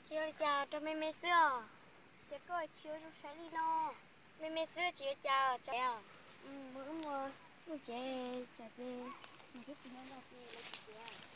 Tsis ua li cas, rau me me xwb os. Ces koj tsis ua zoo saib li no. Me me xwb tsis ua cas os. Mus wb mus, mus tsev, tsam ces mus twb tsis nyob no ces lawv tsis tiav.